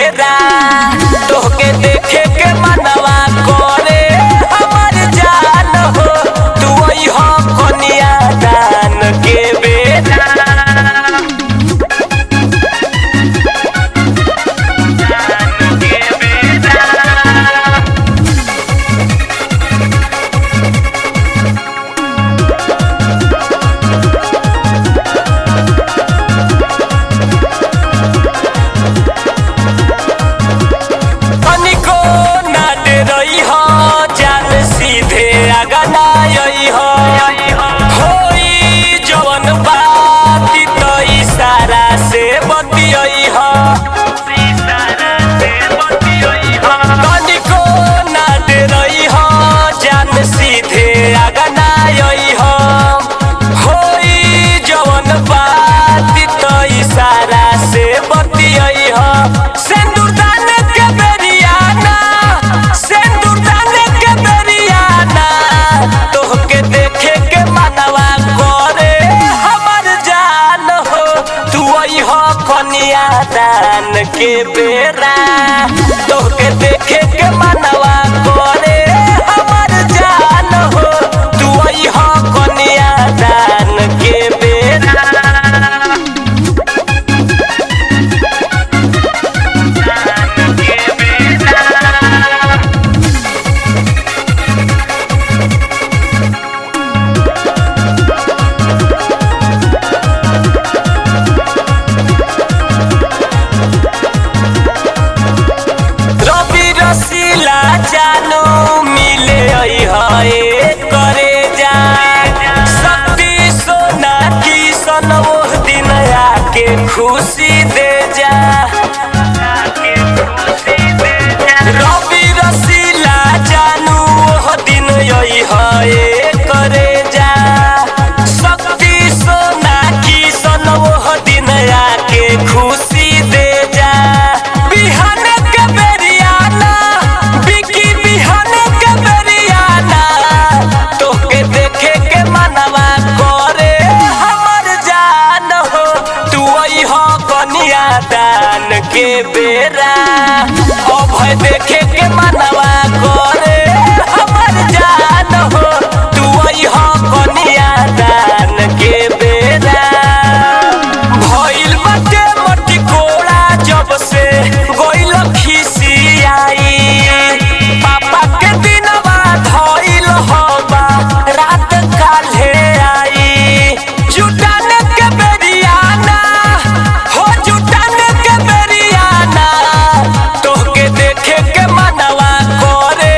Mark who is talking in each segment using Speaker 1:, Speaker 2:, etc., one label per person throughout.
Speaker 1: बेरा, तोहके देखे के मनवा करे हमर जान हो, तू अइह कनिया दान के बेरा। तनिको ना डरई हो, जान सीधे आगा ना अइह। होई जवन बात त इशारा से बतियई हो। तनिको ना डरई हो, जान सीधे आगा ना अइह। होई जवन बात त इशारा से बतियई हो। सिंदूर दान के बेरियाना, सिंदूर दान के बेरियाना, तोहके देखे के मनवा करे हमर जान हो, तू अइह कनिया दान के बेरा, तोहके देखे के मनवा करे हमर जान हो, तू अइह कनिया दान के बेरा। रवि रसीला जानू मिले अइह करे जा, शक्ति सोना किसन ओह दिन आके खुशी दे जा। रवि रसीला जानू ओह दिन अइह करे जा, शक्ति सोना किसन ओह दिन आके खुशी दे जा। बिहान के बेरियाना, बिकी बिहान के बेरियाना, तोहके देखे के मनवा करे हमर जान हो, तू अइह कनिया दान के बेरा, अभय देखे के मनवा करे हमर जान हो, तू अइह कनिया दान के बेरा। भइल बाटे मटिकोड़ा जब से गइल खिसियाई, पापा के दिनवा धइल हवा रात काल्हे आई। जुटान के बेरियाना हो, जुटान के बेरियाना, तोहके देखे के मनवा करे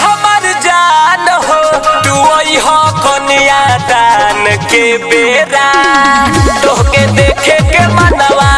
Speaker 1: हमर जान हो, तू अइह कनिया दान के बेरा, तोहके देखे के मनवा